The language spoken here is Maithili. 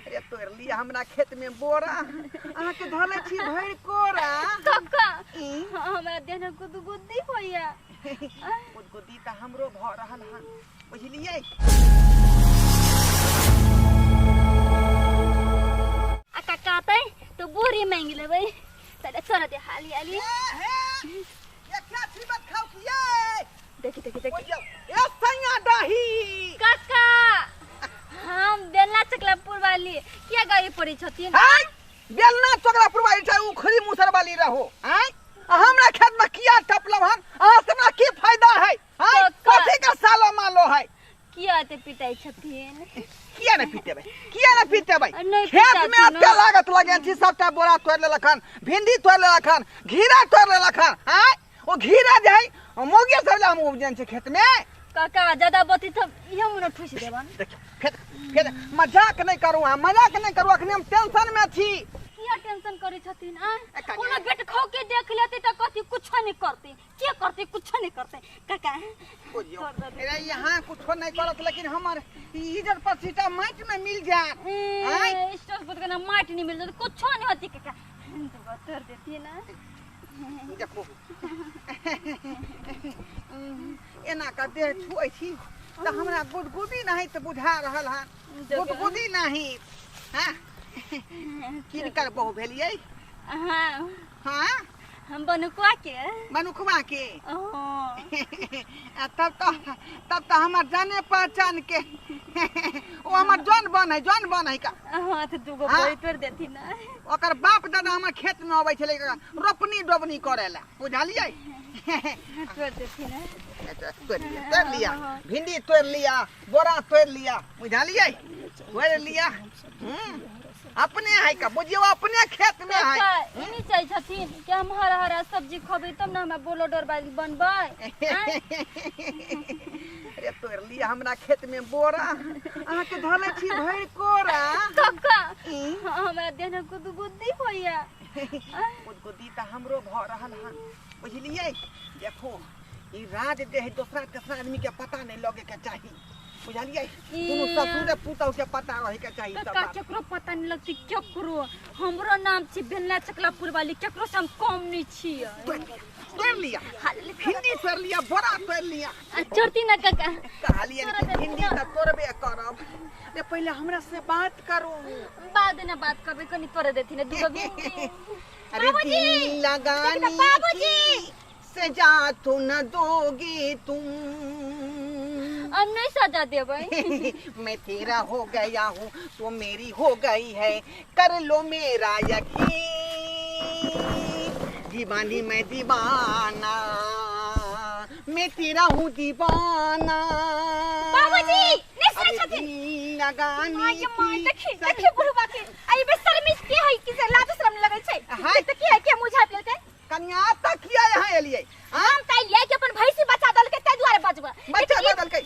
अरे तोड़ लिया हमरा खेत में बोरा, अहाँ के धले छी भरि कोरा। काका हमरा देह में गुदगुदी होइया। गुदगुदी त हमरो भ रहल हन, बुझलियै? आ काका आतै तो बोरी मांगि लेबै, तले तोरा दे हाली हाली। ए हे, ये क्या छी बात खाउ की ये? देखी देखी देखी। ए सैया डाही। काका हम बेलना चकलापुर वाली किया गाड़ी पड़ी छथिन? हाय बेलना चकलापुर वाली छै उखड़ी मुसर वाली रहो। आय हमरा खेत में किया टपलव हन? अहाँ से हमरा की फायदा है? हाय कथी का सालो मालो है? किया एते पिटाई छथिन? किया ने पिटेबै, किया ने पिटेबै? खेत में एते लागत लगे छी, सबटा बोरा तोड़ लेलक हन, भिंडी तोड़ लेलक हन, घीरा तोड़ लेलक हन। आय ओ घीरा जे है मौगिया सब हम उपजन छै खेत में। काका ज्यादा बती त इहो मुन ठुस देबन। देखियो खेत खेत मजाक नहीं करू, अहाँ मजाक नहीं करू, अखनी हम टेंशन में छी। किया टेंशन करै छथिन? आ कोनो बेट खो के देख लेते त कथी कुछो नहीं करते, के करते कुछो नहीं करते। काका बुझियो अरे यहाँ कुछो नहीं करत, लेकिन हमर इज्जत प्रतिष्ठा माटी में मिल जात। ए स्टोर पर के माटी नहीं मिल जात, कुछो नहीं होती काका। तो तोड़ देती ना। देखो एना का देह छुए छी त हमरा गुदगुदी नहीं त बुझा रहल हन, गुदगुदी नहीं। हां किनकर बहु भेलियै? हां हां हम बनुकवा के। बनुकवा के? तब तो हमर जाने पहचान के ओ हमर जौन बन है, जौन बन है का। हां त दुगो बोरी तोड़ देती ना। ओकर बाप दादा हमर खेत में अबै छलै रोपनी डोबनी करेला, बुझलियै? तोड़ देती ना। तोड़ लिया, तोड़ लिया भिंडी, तोड़ लिया बोरा, तोड़ लिया, बुझलियै? तोड़ लिया। अपने है का बुझियो, अपने खेत में है। इनी चाहे छथिन कि हम हरा हरा सब्जी खबै तब ना हमरा बोलो डोर बाली बनबै। अरे तोड़ लिया हमरा खेत में बोरा, अहाँ के धले छी भरि कोरा। काका हमरा देह में गुदगुदी होइया। गुदगुदी त हमरो भ रहल हन, बुझलियै? देखो ई राज दे है दोसरा तेसरा आदमी के पता नहीं लगे के चाही, बुझलियै? कोनो ससुर पुतहु के पता रहे के चाही। काका केकरो पता नहीं लगती, केकरो। हमरो नाम छी बेलना चकलापुर वाली, केकरो से हम कम नहीं छियै। तोड़ लिया भिंडी, तोड़ लिया बोरा, तोड़ लिया। चढ़ती ना काका। कहलियै भिंडी त तोड़बे करब। रे पहले हमरा से बात करू। बाद में बात करबै, कनी तोड़ देथिन ना दुगो भिंडी। अरे दिल लगानी बाबूजी सजा तो न दोगी तुम। अब नहीं सजा देबै। मैं तेरा हो गया हूँ तो मेरी हो गई है, कर लो मेरा यकीन, दीवानी मैं दीवाना, मैं तेरा हूँ दीवाना। बाबूजी नहीं सुनै छथिन। लगानी देखी देखी बुढ़बा के आई बेशर्मी के है कि से लाज शर्म लगै छै। हाय त की है के मुंह झाप लेलकै? कन्या तक किया यहाँ एलियै? हम त एलियै कि अपन भैंसी बचा देलकै तै दुआरे बजबै। बच्चा देलकै?